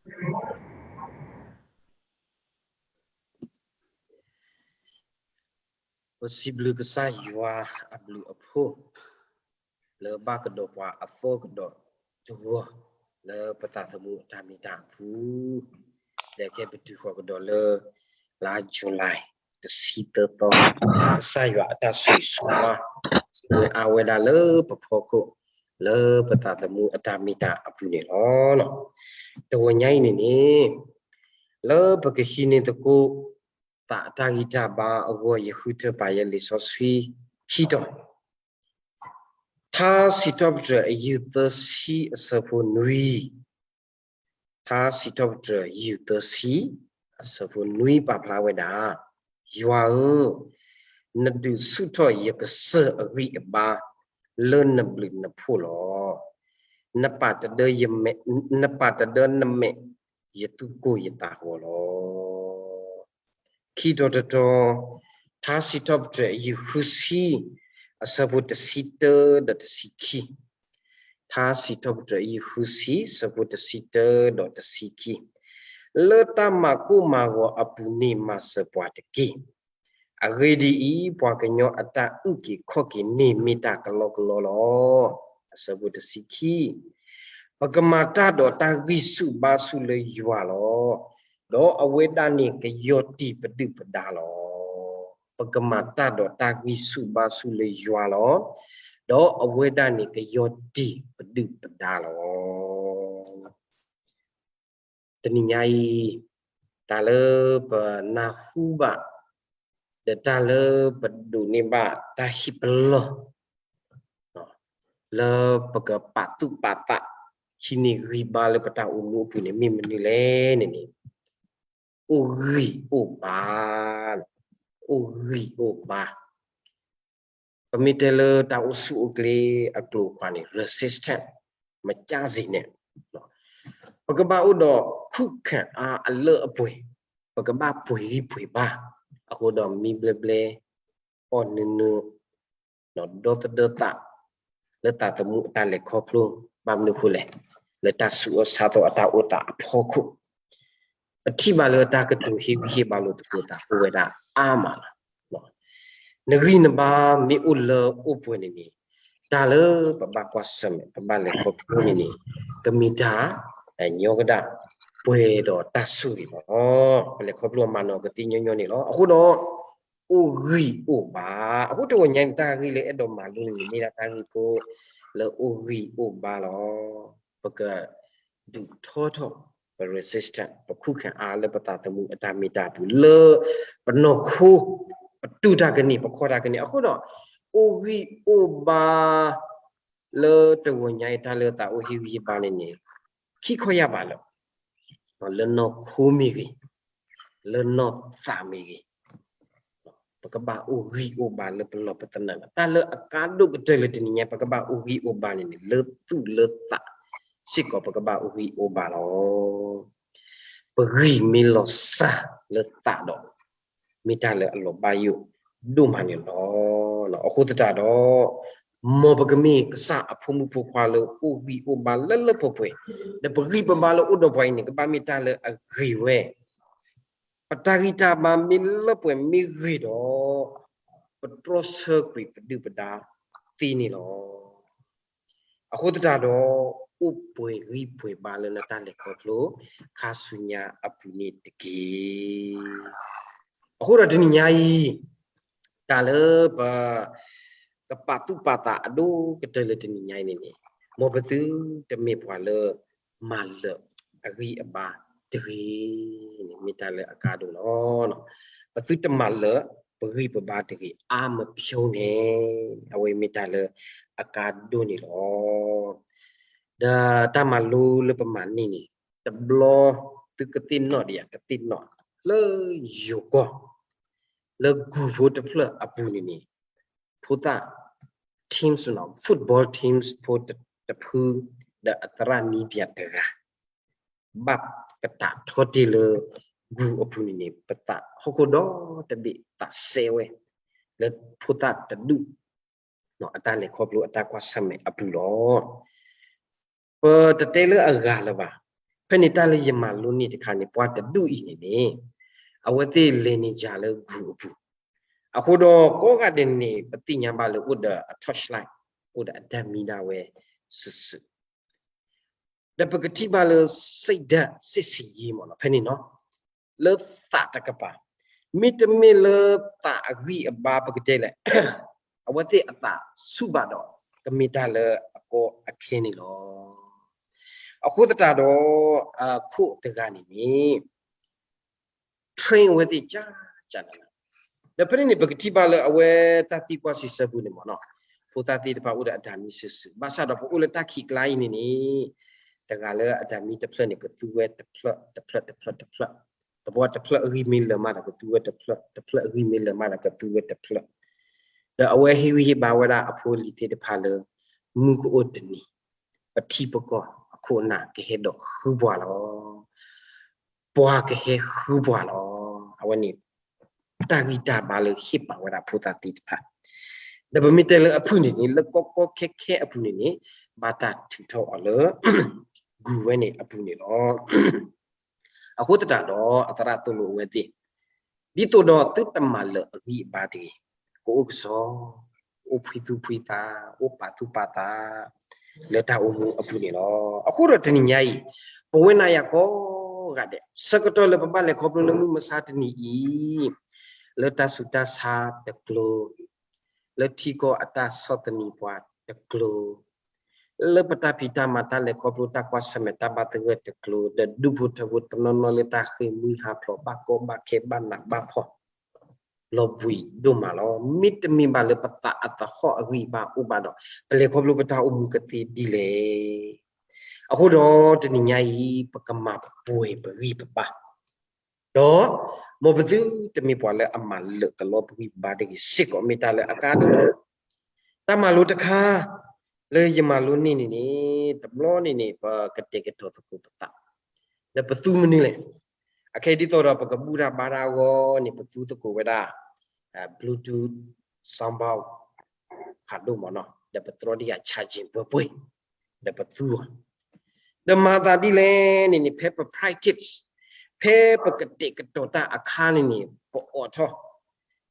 ပစံးဘျုးကစၢ်ယွၤအဘျုးအဖှိၣ် လၢဘၣ်ကဒီးပှၤအသီကဒီးတဂီၢ် လၢပသးသမူအတၢ်မ့ၢ်တၢ်အပူၤ, ဒီးကဲပတုၤဃီၤကဒီးလၢ လါ July တဆံသၢသီ, ကစၢ်ယွၤအတၢ်ဆိၣ်ဂ့ၤဆိၣ်ဝါ ဝဲအါဝဲဒၣ်လၢပဖီခိၣ် လၢပသးသမူအတၢ်မ့ၢ်တၢ်အပူၤန့ၣ်လီၤ. တဂီၤညါအံၤန့ၣ်န့ၣ် လၢပကဟံးန့ၢ်သကိး သးအတၢ်ဂံၢ်တၢ်ဘါအဂီၢ် ယဃုထၢပာ်ယဲလံာ်စီဆှံခံတီၤ, ထါစံးထီၣ်ပတြၢၤ အယုၢ်သၢဆံ အဆၢဖိနွံ, ထါစံးထီၣ်ပတြၢၤ ယုၢ်သၢဆံ အဆၢဖိနွံ ပာ်ဖျါဝဲဒၣ်, ယွၤဧၢ, နဒုးဆူၣ်ထီၣ်ယကစၢၢ်အဂံၢ်အဘါ လၢနဘျုးနဖှိၣ်လီၤ. နပာ်တဒၢယမဲာ်, နပာ်တဒၢနမဲာ် ယသူၣ်ကိၢ်ယသးဂီၤလီၤ. ခံတီၤတတီၤ, ထါစံးထီၣ်ပတြၢၤ အယုၢ်ဃုဆံ အဆၢဖိတဆံတၢဒီးတဆံခံ, ထါစံးထီၣ်ပတြၢၤ အယုၢ်ဃုဆံ အဆၢဖိတဆံတၢဒီးတဆံခံ, လၢတၢ်မၤကိၢ်မၤဂီၤအပူၤန့ၣ် မၤစၢၤပှၤတက့ၢ်. အဂ့ၢ်ဒ်အံၤ, ပှၤကညီအတၢ်အုၣ်က့ၤခီၣ်က့ၤန့ၣ် မ့ၢ်တၢ်ကလီကလီလီၤ. အဆၢဖိတဆံခံ, ပကမၤတၢ်ဒီးတၢ်ဂံၢ်ဆူၣ်ဘါဆူၣ်လၢယွၤလီၤ. ဒီးအဝဲဒၣ်န့ၣ် ကယီၢ်တံၢ်ပဒုၣ်ပဒါလီၤ. ပကမၤတၢ်ဒီးတၢ်ဂံၢ်ဆူၣ်ဘါဆူၣ်လၢယွၤလီၤ. ဒီးအဝဲဒၣ်န့ၣ် ကယီၢ်တံၢ်ပဒုၣ်ပဒါလီၤ. တနံၤညါအံၤ, တၢ်လၢပနၢ်ဟူဘၣ်, ဒီးတၢ်လၢပဒိးန့ၢ်ဘၣ်တၢ်ဟ့ၣ်ပလီၢ် လၢပကပာ်သူၣ်ပာ်သး ဟံးန့ၢ်ဂံၢ်ဘါလၢပတၢ်အိၣ်မူအပူၤန့ၣ် မ့ၢ်မနုၤလဲၣ်န့ၣ်န့ၣ်, အိၣ်ဂံၢ်အိၣ်ဘါ, အိၣ်ဂံၢ်အိၣ်ဘါ. ပမ့ၢ်တဲလၢတၢ်အိၣ်ဆူၣ်အိၣ်ချ့အကျိၤအကျဲန့ၣ် resistant, မကျစ့န့ၣ်, ပကဘၣ်အိၣ်ဒီးခုၣ်ခၣ်အါအလၢအပှဲၤ, ပကဘၣ်ပှဲၤဂံၢ်ပှဲၤဘါအဃိဒီးမံဘျဲဘျဲ, အီၣ်နၢနၢ, ဒီသဒၢသး လၢသးသမူအတၢ်လဲၤခီဖျိ, ဘၣ်မနုၤအဃိလဲၣ်, လၢတၢ်ဆူးအီၣ်ဆါသီအတၢ်အိၣ်သးအဖီခိၣ်, ပထံၣ်ဘၣ်လၢတၢ်ကတိၤဟ့ၣ်ဂံၢ်ဟ့ၣ်ဘါလိာ်သကိးသးအိၣ်ဝဲဒၣ်အါမးလီၤ. နဂံၢ်နဘါမ့ၢ်အိၣ်လၢအိၣ်ပှဲၤန့ၣ်န့ၣ်, တၢ်လၢပဘၣ်ကွၢ်ဆၢၣ်မဲာ် ပဘၣ်လဲၤခီဖျိန့ၣ်န့ၣ်, ကမ့ၢ်တၢ်ညီကဒၣ်ပှဲၤဒီးတၢ်ဆိၣ်ဂ့ၤလီၤ. ပလဲၤခီဖျိမၤနီၣ်ကသ့ညီညီန့ၣ်လီၤ. အဃိဒီး အိၣ်ဂံၢ်အိၣ်ဘါ, အဃိတဂီၤညါန့ၣ် တၢ်ဂ့ၢ်လၢအဲၣ်ဒိးမၤလိန့ၣ် မ့ၢ်ဒၣ်တၢ်ဂ့ၢ်ဖိလၢအိၣ်ဂံၢ်အိၣ်ဘါလီၤ. ပကဒုးထီထီၣ် ပ resistant, ပခုၣ်ခၣ်အါလၢပသးသမူအတၢ်မ့ၢ်တၢ်ပူၤ လၢပနီၢ်ခိ, ပတူၢ်တၢ်ကန့ၢ် ပခီၣ်တၢ်ကန့ၢ်အဃိဒီး, အိၣ်ဂံၢ်အိၣ်ဘါ လၢတဂီၤညါအံၤ တၢ်လၢသးအိၣ်ဟ့ၣ်ဂံၢ်ဟ့ၣ်ဘါန့ၣ်န့ၣ်, ခံခီယၢ်ဘးလၢ လၢနီၢ်ခိမ့ၢ်ဂ့ၤ, လၢနီၢ်သးမ့ၢ်ဂ့ၤ, ပကဘၣ်အိၣ်ဂံၢ်အိၣ်ဘါလၢပလီၢ်ပသနၢၣ်လီၤ. တၢ်လၢအကါဒိၣ်ကတၢၢ်လၢတနံၤညါ ပကဘၣ်အိၣ်ဂံၢ်အိၣ်ဘါန့ၣ်န့ၣ် လၢသူၣ်လၢသးစ့ၢ်ကီး ပကဘၣ်အိၣ်ဂံၢ်အိၣ်ဘါလီၤ. ပဂံၢ်မ့ၢ်လီၤစၢ်လၢသးဒီး မ့ၢ်တၢ်လၢအလီၤဘၣ်ယိၣ်ဒိၣ်မးန့ၣ်လီၤ. အဃိသတးဒီး, မ်ပကမ့ၢ်ကစၢ်အဖိမုၣ်ဖိခွါလၢအိၣ်ဂံၢ်အိၣ်ဘါလၢလၢပှဲၤပှဲၤ, ဒီးပဂံၢ်ပဘါလၢအိၣ်ဒီးပှၤအံၤန့ၣ် ကဘၣ်မ့ၢ်တၢ်လၢအဂ့ၤဝဲ, ပတၢ်ဂံၢ်တၢ်ဘါမ့ၢ်လၢပှဲၤမ့ၢ်ဂ့ၤဒီး, ပတြီဆၢကွံာ်ပဒုၣ်ပဒါသ့န့ၣ်လီၤ. အဃိသတးဒီး, အိၣ်ပှဲၤဂံၢ်ပှဲၤဘါလၢနတၢ်လဲၤခီဖျိ ခါဆူညါအပူၤန့ၣ်တက့ၢ်. အဃိဒီးတနံၤညါအံၤ, တၢ်လၢပ ကပာ်သူၣ်ပာ်သးအဒိၣ်ကတၢၢ်လၢတနံၤညါအံၤန့ၣ်န့ၣ်, မ်ပသုတမ့ၢ်ပှၤလၢမၤလၢာ်အဂံၢ်အဘါတဂ့ၤန့ၣ် မ့ၢ်တၢ်လၢအကါဒိၣ်လီၤ. ပသုတမၤလၢာ်ပဂံၢ်ပဘါတဂ့ၤ အါမဖျိန့ၣ်, အဝဲမ့ၢ်တၢ်လၢအကါဒိၣ်န့ၣ်လီၤ. ဒီးတၢ်မၤလိလၢပမၤန့ၢ်န့ၣ်, တဘျီသုကသ့ၣ်နီၣ်ဒီးယၤ ကသ့ၣ်နီၣ်လၢယိၤကီၢ်, လၢဂုၢ်ဖိတဖျၢၣ်အပူၤန့ၣ်န့ၣ်, ဖိသၣ် teams နီၤ, football teams ဖိတဖု, ဒီးအသရၣ်နံၣ်ပၠးတဂၤ, ဘၣ်ကတးထီတ့ၢ်လၢဂုၢ်အပူၤန့ၣ်န့ၣ်, ပသးဟီၣ်ခိၣ်ဒီတဘ့ၣ် သးစဲဝဲ လၢဖိသၣ်တဒူၣ် အတၢ်လဲၤခီဖျိအတၢ်ကွၢ်ဆၢၣ်မဲာ်အပူၤလီၤ. ပတတဲလၢအဂၤလၢၤဘၣ်, ဖဲန့ၣ်တၢ်လၢယမၤလိန့ၢ်တခါန့ၣ် ပှၤတဒူၣ်အံၤန့ၣ်န့ၣ် အဝဲသ့ၣ်လဲၤန့ၢ်ယၤလၢဂုၢ်အပူၤ, အဃိဒီးကိးဂၤဒဲးန့ၣ် ပသ့ၣ်ညါဘၣ်လၢအိၣ်ဒီးအ torchlight အိၣ်ဒီးအတၢ်မံဒၣ်ဝဲစုာ်စုာ် ဒီးပကထံၣ်ဘၣ်လၢ စိတ်ဓာတ်စစ်ဆင်ရေး မ့ၢ်နီၤ ဖဲန့ၣ်နီၤ လၢသးတကပၤ, မ့တမ့ၢ်လၢသးအဂံၢ်အဘါပကတဲလဲၣ်, အဝဲသ့ၣ်အသးဆူၣ်ဘၣ်ဒီး ကမ့ၢ်တၢ်လၢအကီအခဲန့ၣ်လီၤ. အဃိသတးဒီး အခိၣ်တဂၤန့ၣ်န့ၣ် train အဝဲသ့ၣ်ကၢ်ကၢ်နးနး, ဒီးဖဲန့ၣ်န့ၣ် ပကထံၣ်ဘၣ်လၢအဝဲတၢ်သံကွၢ်စံးဆၢပူၤန့ၣ်မ့ၢ်နီၤ, ဖိသၣ်သ့ၣ်တဖၣ်အိၣ်ဒီးအတၢ်မံစုာ်စုာ်, ဘၣ်ဆၣ်ဒီးပအိၣ်လၢတၢ်ခံးကျါအံၤန့ၣ်န့ၣ် တဂၤလၢအတၢ်မံတဖျၢၣ်န့ၣ် ကသူဝဲတဖျၢၣ် တဖျၢၣ် တဖျၢၣ် တဖျၢၣ်, သဘီတဖျၢၣ်အဂံၢ်မ့ၢ်လၢာ်မးဒီးကသူဝဲတဖျၢၣ် တဖျၢၣ်အဂံၢ်မ့ၢ်လၢာ်မးဒီးကသူဝဲတဖျၢၣ်, ဒီးအဝဲဟ့ၣ်ဂံၢ်ဟ့ၣ်ဘါဝဲဒၣ်အဖိအလံၤသ့ၣ်တဖၣ်လၢ မုၢ်ကအိၣ်တနံၤ ပထံပကီၢ် အခိၣ်အနၢ်ကဟဲဒိးဃုပှၤလီၤ. ပှၤကဟဲဃုပှၤလီၤ. အဝဲန့ၣ် တၢ်ဂံၢ်တၢ်ဘါလၢဟ့ၣ်ပာ်ဝဲဒၣ်ဖိသၣ်သ့ၣ်တဖၣ်, ဒီးပမ့ၢ်တဲလၢအဖုၣ်န့ၣ်န့ၣ် လၢကီကီခဲခဲအပူၤန့ၣ်န့ၣ် ဘၣ်တၢ်ထုးထီၣ်အီၤလၢ ဂုၢ်ဝဲန့ၣ်အပူၤန့ၣ်လီၤ. အဃိသတးဒီး အသရၣ်သိၣ်လိအဝဲသ့ၣ် ဒ်သိးဒီးသုတမၤလၢာ်အဂံၢ်အဘါတဂ့ၤ, ကအိၣ်ကစီၣ်, အိၣ်ဖှံသူၣ်ဖှံသး, အိၣ်ပာ်သူၣ်ပာ်သး လၢတၢ်အိၣ်မူအပူၤန့ၣ်လီၤ. အဃိဒီးတနံၤညါအံၤ ပဝဲနၤယၤကိးဂၤဒဲး ဆၢကတီၢ်လၢပဘၣ်လဲၤခီဖျိလၢမုၢ်မဆါတနံၤအံၤ လၢတၢ်ဆူးတၢ်ဆါတကျိၤ, လၢထံကီၢ်အတၢ်ဆီၣ်သနံးပှၤတကျိၤ, လၢပတၢ်ဖံးတၢ်မၤတၢ်လဲၤခီဖျိတၢ်ကွၢ်ဆၢၣ်မဲာ်တၢ်ဘၣ်သဂၢၢ်တကျိၤ, ဒီးဒူၣ်ဖိထၢဖိတနီၤနီၤလၢတၢ်ဃ့ၢ်မှံဟးဖျိးဘၣ်ကီဘၣ်ခဲဘၣ်နးဘၣ်ဖှီၣ် လီၤဘှံးဒိၣ်မးလီၤ. မ့တမ့ၢ်ဘၣ်လၢပသးအသဟီၣ်အဂံၢ်အဘါအိၣ်ဘၣ်ဒီး ပလဲၤခီဖျိပတၢ်အိၣ်မူကသ့ဒ်လဲၣ်. အဃိဒီးတနံၤညါအံၤ ပကမၤပှဲၤပဂံၢ်ပဘါ ဒီး မ်ပသုတမ့ၢ်ပှၤလၢအမၤလၢာ်ကလီပဂံၢ်ပဘါတဂ့ၤစ့ၢ်ကီး မ့ၢ်တၢ်လၢအကါဒိၣ် တၢ်မၤလိတခါ လၢယမၤလိန့ၢ်န့ၣ်န့ၣ် တဘျီန့ၣ်န့ၣ် ပကတဲာ်ကတီၤသကိးပသး လၢပသူမနုၤလဲၣ်. အခဲအံၤဒ်သိးဒီးပကဘူၣ်တၢ်ဘါတၢ်အဂီၢ်န့ၣ် ပသူသကိးဝဲဒၣ် Bluetooth soundbar ဖးဒိၣ်မးနီၤ ဒီးပတြီဒံးယၤ charging ပှဲၤပှဲၤ ဒီးပသူအီၤ ဒီးမၤသးဒ်လဲၣ်န့ၣ်န့ၣ် ဖဲပ practice ဖဲပကတဲာ်ကတီၤတၢ်အခါန့ၣ်န့ၣ် ပအိးထီၣ်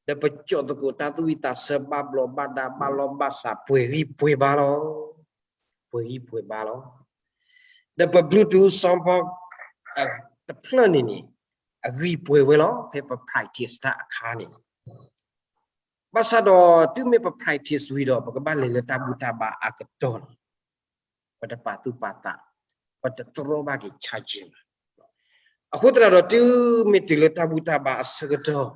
ဒီးပကၠီၣ်သကိးတၢ်သူၣ်ဝံၣ်သးဆၢဘၣ်ဘျီးဘၣ်ဒါဘၣ်လီၢ်ဘၣ်စး ပှဲၤဂံၢ်ပှဲၤဘါလီၤ. ပှဲၤဂံၢ်ပှဲၤဘါလီၤ. ဒီးပ Bluetooth soundbar တဖျၢၣ်န့ၣ်န့ၣ် အဂံၢ်ပှဲၤဝဲလီၤ ဖဲပ practice တၢ်အခါန့ၣ် ဘၣ်ဆၣ်ဒီးတုၤမ့ၢ်ပ practice ဝံၤဒီး ပကဘၣ်လဲၤလၢတၢ်ဘူၣ်တၢ်ဘါအကတီၢ်လီၤ. ပတပာ်သူၣ်ပာ်သး ပတတြီဘၣ်က့ၤ charging ဘၣ်. အဃိသတးဒီးတုၤမ့ၢ်တုၤလၢတၢ်ဘူၣ်တၢ်ဘါအဆၢကတီၢ်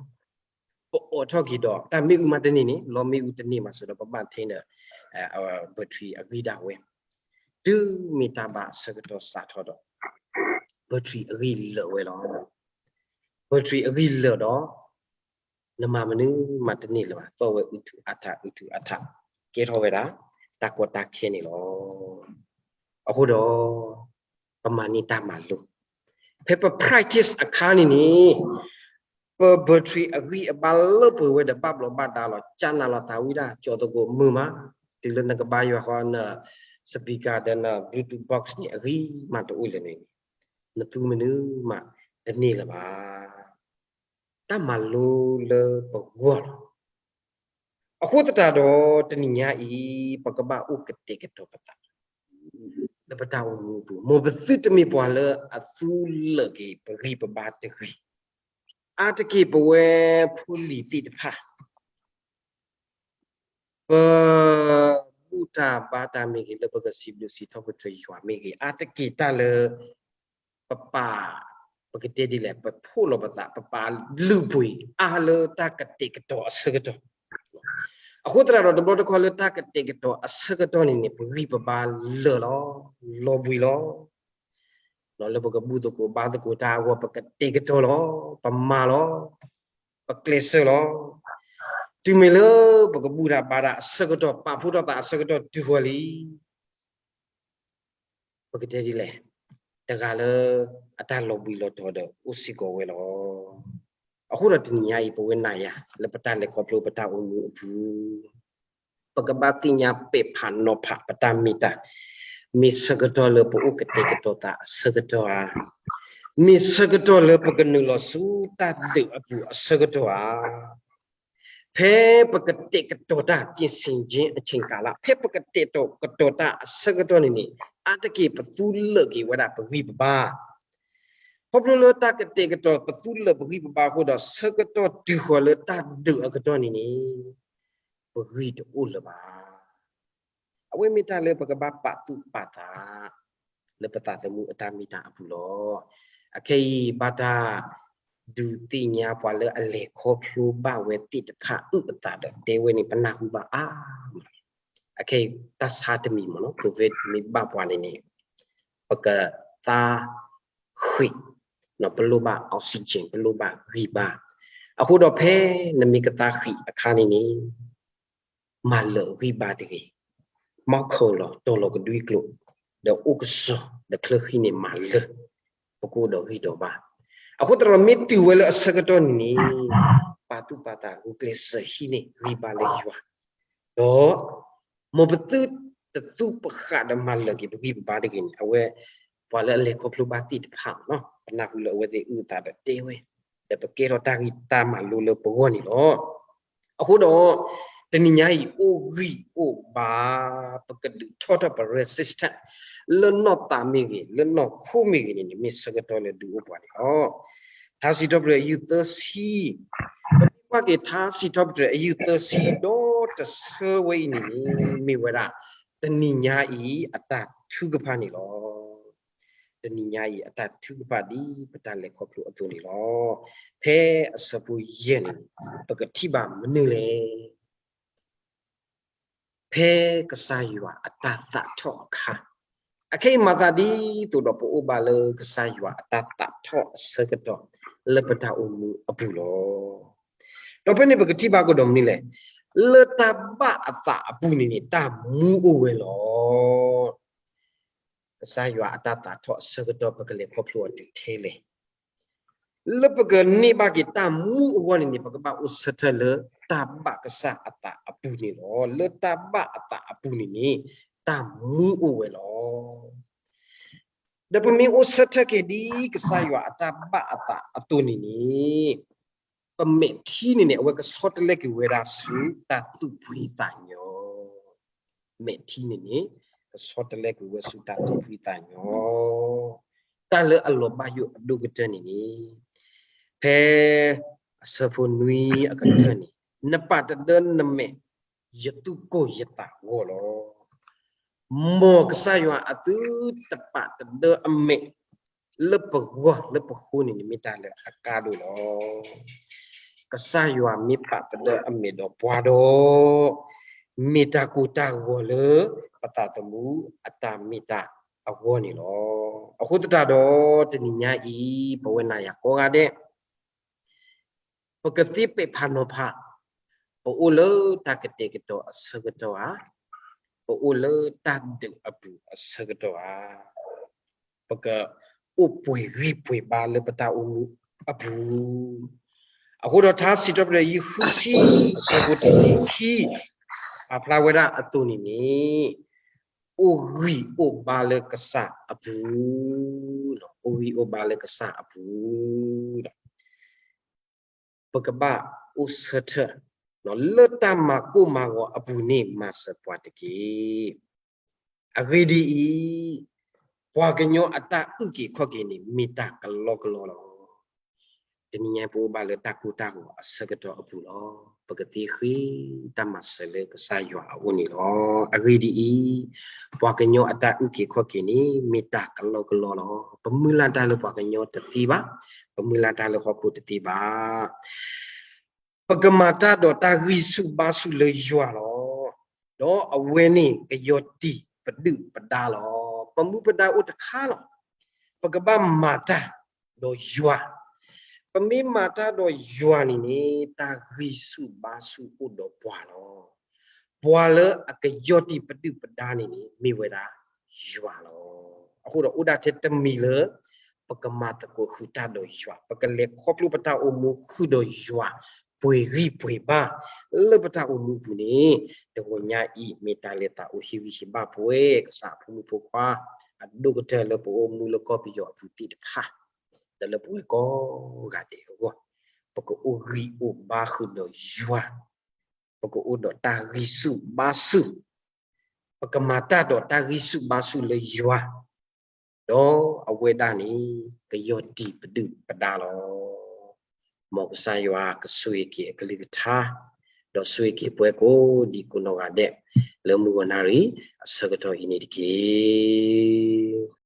ပအိးထီၣ်က့ၤဒီး တၢ်မ့ၣ်အူမးတန့ၢ်န့ၣ် လီမ့ၣ်အူတန့ၢ်မးစ့ၢ်ဒီး ပဘၣ်ထဲဒီး battery အဂံၢ်ဒၣ်ဝဲ တုၤမ့ၢ်တၢ်ဘါအဆၢကတီၢ်စးထီၣ်ဒီး battery အဂံၢ်လၢာ်ဝဲလီၤ. battery အဂံၢ်လၢာ်ဒီး နမၤမနုၤမးတန့ၢ်လၢၤဘၣ် သီၣ်ဝဲအုထုးအါထး အုထုးအါထး ကဲထီၣ်ဝဲဒၣ် တၢ်ကီတၢ်ခဲန့ၣ်လီၤ. အဃိဒီး ပမၤန့ၢ်တၢ်မၤလိ ဖဲပ practice အခါန့ၣ်န့ၣ် ပ battery အဂံၢ်အဘါလၢပှဲၤဝဲဒီးဘၣ်ဘျီးဘၣ်ဒါလီၤ ကၢ်နးလီၤသးဝံၣ်ဒၣ် ကၠီၣ်သကိးမုာ်မး တုၤလၢနကဘါယွၤဃီန speaker ဒီးန Bluetooth box န့ၣ် အဂံၢ်မးတအိၣ်လၢၤန့ၣ် နသူမနုၤမးတန့ၢ်လၢၤဘၣ်. တၢ်မၤလိလၢပဂီၢ်လီၤ. အဃိသတးဒီးတနံၤညါအံၤ ပကဘၣ်အိၣ်ကတဲာ်ကတီၤပသး လၢပတၢ်အိၣ်မူအပူၤ မ်ပသုတမ့ၢ်ပှၤလၢအသူလၢာ်က့ၤပဂံၢ်ပဘါတဂ့ၤ. အါတက့ၢ်ပဝဲဖိလံၤသ့ၣ်တဖၣ် ပဘူၣ်တၢ်ဘါတၢ်မ့ၢ်ဂ့ၤ လၢပကစံးဘျုးစံးထီၣ်ပတြၢၤယွၤမ့ၢ်ဂ့ၤ အါတက့ၢ်တၢ်လၢ ပပာ် ပကတဲဒ်လဲၣ် ပဖှိၣ်လီၤပသး ပပာ်လုၢ်ပှ့ၤအါလၢတၢ်ကတဲာ်ကတီၤအဆၢကတီၢ်. အဃိသတးဒီးတဘျီတခီၣ်လၢတၢ်ကတဲာ်ကတီၤအဆၢကတီၢ်န့ၣ်န့ၣ် ပဂံၢ်ပဘါလၢာ်လီၤ, လီၤဘှံးလီၤ. လၢပကဘူၣ်သကိးဘါသကိးတၢ်အဂီၢ် ပကတဲာ်ကတီၤလီၤ, ပမၤလီၤ, ပကျဲးစၢးလီၤ. တုၤမ့ၢ်လၢပကဘူၣ်တၢ်ဘါတၢ်အဆၢကတီၢ် ပာ်ဖှိၣ်ထီၣ်သးအဆၢကတီၢ်တုၤဃီၤလံ ပကတဲဒ်လဲၣ်, တဂၤလၢအတၢ်လီၤဘှံးလီၤတီၤဒီးအိၣ်စ့ၢ်ကီးဝဲလီၤ. အဃိဒီးတနံၤညါအံၤ ပဝဲနၤယၤ လၢပတၢ်လဲၤခီဖျိပတၢ်အိၣ်မူအပူၤ ပကဘၣ်သ့ၣ်ညါပဲာ်ဖးနီၤဖးပတၢ်မ့ၢ်တၢ်, မ့ၢ်ဆၢကတီၢ်လၢပအိၣ်ကတဲာ်ကတီၤသးအဆၢကတီၢ်ဧါ, မ့ၢ်ဆၢကတီၢ်လၢပကနုာ်လီၤဆူတၢ်ဒုးအပူၤအဆၢကတီၢ်ဧါ, ဖဲပကတဲာ်ကတီၤတၢ် ပြင်ဆင်ခြင်းအချိန်ကာလ, ဖဲပကတဲာ်ကတီၤတၢ်အဆၢကတီၢ်န့ၣ်န့ၣ် အါတက့ၢ်ပသူလၢာ်က့ၤဝဲဒၣ်ပဂံၢ်ပဘါ, ခီဖျိလၢတၢ်ကတဲာ်ကတီၤပသူလၢာ်ပဂံၢ်ပဘါအဃိဒီး ဆၢကတီၢ်တုၤဃီၤလၢတၢ်ဒုးအကတီၢ်န့ၣ်န့ၣ် ပဂံၢ်တအိၣ်လၢၤဘၣ်. အဝဲမ့ၢ်တၢ်လၢပကဘၣ်ပာ်သူၣ်ပာ်သး လၢပသးသမူအတၢ်မ့ၢ်တၢ်အပူၤလီၤ. အခဲအံၤ ဘၣ်တၢ်ဒုးသ့ၣ်ညါပှၤလၢအလဲၤခီဖျိဘၣ်ဝဲသ့ၣ်တဖၣ်အုၣ်အသးဒီးတဲဝဲန့ၣ် ပနၢ်ဟူဘၣ်အါမးလီၤ. အခဲအံၤ တၢ်ဆါတမံၤမ့ၢ်နီၤ COVID မ့ၢ်ဘၣ်ပှၤန့ၣ်န့ၣ် ပကသါဃံး, ပလိၣ်ဘၣ် oxygen, ပလိၣ်ဘၣ်ဂံၢ်ဘါ, အဃိဒီးဖဲနမ့ၢ်ကသါဃံးအခါန့ၣ်န့ၣ် မၤလၢာ်ဂံၢ်ဘါတဂ့ၤ, မၤခိၣ်လီၤတီၤလီၤကဒွံကျိာ်, ဒီးအိၣ်ကစီၣ်ဒီးချၢဃံန့ၣ်မၤလၢာ်, ပကအိၣ်ဒီးဂံၢ်ဒီးဘါ. အဃိသတးဒီးမ့ၢ်တုၤဝဲလၢအဆၢကတီၢ်န့ၣ်န့ၣ် ပာ်သူၣ်ပာ်သးဂုာ်ကျဲးစၢးဟံးန့ၢ်ဂံၢ်ဘါလၢယွၤ, ဒီး မ်ပသုတသူပဃာ်ဒီးမၤလၢာ်က့ၤပဂံၢ်ပဘါတဂ့ၤန့ၣ် အဝဲ ပှၤလၢအလဲၤခီဖျိဘၣ်သ့ၣ်တဖၣ်မ့ၢ်နီၤ ပနၢ်ဟူလၢအဝဲသ့ၣ်အုၣ်အသးဒီးတဲဝဲ, ဒီးပကဲထီၣ်တၢ်ဂံၢ်တၢ်ဘါလၢပဂီၢ်န့ၣ်လီၤ. အဃိဒီး တနံၤညါအံၤ အိၣ်ဂံၢ်အိၣ်ဘါ ပကဒုးထီၣ်ထီၣ်ပ resistance လၢနီၢ်သးမ့ၢ်ဂ့ၤ လၢနီၢ်ခိမ့ၢ်ဂ့ၤန့ၣ်န့ၣ် မ့ၢ်ဆၢကတီၢ်လၢဒုးအိၣ်ပှၤန့ၣ်လီၤ. ထါစံးထီၣ်ပတြၢၤအယုၢ်သၢဆံ, ပမ့ၢ်ကွၢ်က့ၤထါစံးထီၣ်ပတြၢၤအယုၢ်သၢဆံဒီတဆၢဝဲအံၤန့ၣ်န့ၣ် မ့ၢ်ဝဲဒၣ် တနံၤညါအံၤအတၢ်ထုကဖၣ်န့ၣ်လီၤ. တနံၤညါအံၤအတၢ်ထုကဖၣ် ဒ်ပတၢ်လဲၤခီဖျိအသိးန့ၣ်လီၤ. ဖဲအဆၢဖိယဲၢ်န့ၣ် ပကထံၣ်ဘၣ်မနုၤလဲၣ်. ဖဲကစၢ်ယွၤအတၢ်သးထီၣ်အခါ, အခဲအံၤမၤသးဒ်သိးဒီးပအိၣ်ဘၣ်လၢကစၢ်ယွၤအတၢ်သးထီၣ်အဆၢကတီၢ် လၢပတၢ်အိၣ်မူအပူၤလီၤ. ဒီးဖဲန့ၣ်ပကထံၣ်ဘၣ်ကဒီးမနုၤလဲၣ်. လၢတၢ်ဘၣ်အသးအပူၤန့ၣ်န့ၣ် တၢ်မူအိၣ်ဝဲလီၤ. ကစၢ်ယွၤအတၢ်သးထီၣ်အဆၢကတီၢ် ပကလဲၤခီဖျိအီၤတုၤထဲလဲၣ်. လၢပကန့ၢ်ဘၣ်က့ၤတၢ်မူအဂီၢ်န့ၣ်န့ၣ် ပကဘၣ်အိၣ်ဆၢထၢၣ်လၢတၢ်ဘၣ်ကစၢ်အသးအပူၤန့ၣ်လီၤ. လၢတၢ်ဘၣ်အသးအပူၤန့ၣ်န့ၣ် တၢ်မူအိၣ်ဝဲလီၤ. ဒီးပမ့ၢ်အိၣ်ဆၢထၢၣ်က့ၤဒ်ကစၢ်ယွၤအတၢ်ဘၣ်အသးအသိးန့ၣ်န့ၣ် ပမဲာ်ထံန့ၣ်န့ၣ် အဝဲကဆီတလဲကွံာ်ဝဲဒၣ်ဆူတၢ်သူၣ်ဖှံသးညီ, မဲာ်ထံန့ၣ်န့ၣ် ကဆီတလဲကွံာ်ဝဲဆူတၢ်သူၣ်ဖှံသးညီ, တၢ်လၢအလီၤဘၣ်ယိၣ်အဒိၣ်ကတၢၢ်န့ၣ်န့ၣ် ဖဲအဆၢဖိနွံအကတၢၢ်န့ၣ် နပာ်တဒၢနမဲာ် ယသူၣ်ကိၢ်ယသးဂီၢ်လီၤ. မ်ကစၢ်ယွၤအသုတပာ်တဒၢအမဲာ် လၢပဂီၢ်လၢပဃိန့ၣ်န့ၣ် မ့ၢ်တၢ်လၢအကါဒိၣ်လီၤ. ကစၢ်ယွၤမ့ၢ်ပာ်တဒၢအမဲာ်ဒီးပှၤဒီး မ့ၢ်တၢ်ကိၢ်တၢ်ဂီၤလၢပသးသမူအတၢ်မ့ၢ်တၢ်အဂီၢ်န့ၣ်လီၤ. အဃိသတးဒီး တနံၤညါအံၤ ပဝဲနၤယၤကိးဂၤဒဲး ပကသ့ပဲာ်ဖးနီၤဖး, ပအိၣ်လၢတၢ်ကတဲာ်ကတီၤအဆၢကတီၢ်ဧါ, ပအိၣ်လၢတၢ်ဒုးအပူၤအဆၢကတီၢ်ဧါ, ပကအိၣ်ပှဲၤဂံၢ်ပှဲၤဘါလၢပတၢ်အိၣ်မူအပူၤ. အဃိဒီးထါစံးထီၣ်ပတြၢၤ ယုၢ်ဃုဆံ အဆၢဖိတဆံခံ ပာ်ဖျါဝဲဒၣ်အသိးန့ၣ်န့ၣ် အိၣ်ဂံၢ်အိၣ်ဘါလၢကစၢ်အပူၤ, အိၣ်ဂံၢ်အိၣ်ဘါလၢကစၢ်အပူၤ ပကဘၣ်အိၣ်ဆၢထၢၣ် လၢတၢ်မၤကိၢ်မၤဂီၤအပူၤန့ၣ် မၤစၢၤပှၤတက့ၢ်. အဂ့ၢ်ဒ်အံၤ, ပှၤကညီအတၢ်အုၣ်က့ၤခီၣ်က့ၤန့ၣ် မ့ၢ်တၢ်ကလီကလီလီၤ. တနံၤညါပအိၣ်ဘၣ်လၢတၢ်ကိၢ်တၢ်ဂီၤအဆၢကတီၢ်အပူၤလီၤ. ပကသ့ဃ့တၢ်မၤစၢၤလၢကစၢ်ယွၤအအိၣ်န့ၣ်လီၤ. အဂ့ၢ်ဒ်အံၤ, ပှၤကညီအတၢ်အုၣ်က့ၤခီၣ်က့ၤန့ၣ် မ့ၢ်တၢ်ကလီကလီလီၤ. ပမုၢ်လၢ်တၢ်လၢပှၤကညီတသ့ဘၣ်, ပမုၢ်လၢ်တၢ်လၢဟီၣ်ခိၣ်တသ့ဘၣ်. ပကမၤတၢ်ဒီးတၢ်ဂံၢ်ဆူၣ်ဘါဆူၣ်လၢယွၤလီၤ. ဒီးအဝဲန့ၣ်ကယီၤတံၢ်ပဒုၣ်ပဒါလီၤ. ပမူပဒါအိၣ်တခါလီၤ. ပကဘၣ်မၤတၢ်ဒီးယွၤ. ပမ့ၢ်မၤတၢ်ဒီးယွၤန့ၣ်န့ၣ် တၢ်ဂံၢ်ဆူၣ်ဘါဆူၣ်အိၣ်ဒီးပှၤလီၤ. ပှၤလၢအကယီၤတံၢ်ပဒုၣ်ပဒါန့ၣ်န့ၣ် မ့ၢ်ဝဲဒၣ်ယွၤလီၤ. အဃိဒီးအိၣ်ဒၣ်ထဲတမံၤလၢ ပကမၤသကိးဃုာ်တၢ်ဒီးယွၤ, ပကလဲၤခီဖျိပတၢ်အိၣ်မူဃုာ်ဒီးယွၤ, ပှ့ၤဂံၢ်ပှ့ၤဘါ လၢပတၢ်အိၣ်မူအပူၤန့ၣ်, တဂီၤညါအံၤ မ့ၢ်တၢ်လဲၤသးအိၣ်ဟ့ၣ်ဂံၢ်ဟ့ၣ်ဘါပဝဲ ကစၢ်အဖိမုၣ်ဖိခွါ အဒိၣ်ကတၢၢ်လၢပအိၣ်မူလၢကီၢ်ပယီၤအပူၤသ့ၣ်တဖၣ်, ဒီးလၢပဝဲကိးဂၤဒဲးအဂီၢ်, ပကအိၣ်ဂံၢ်အိၣ်ဘါဃုာ်ဒီးယွၤ, ပကအိၣ်ဒီးတၢ်ဂံၢ်ဆူၣ်ဘါဆူၣ်, ပကမၤတၢ်ဒီးတၢ်ဂံၢ်ဆူၣ်ဘါဆူၣ်လၢယွၤ, ဒီးအဝဲဒၣ်န့ၣ် ကယီၢ်တံၢ်ပဒုၣ်ပဒါလီၤ. မ်ကစၢ်ယွၤကဆိၣ်ဂ့ၤက့ၤအကလုၢ်ကထါ, ဒီးဆိၣ်ဂ့ၤက့ၤပှၤကိးဒံကိးနီၢ်ဂၤဒဲး လၢမုၢ်ဂီၤနၣ်ရံၣ်အဆၢကတီၢ်အံၤန့ၣ်တက့ၢ်.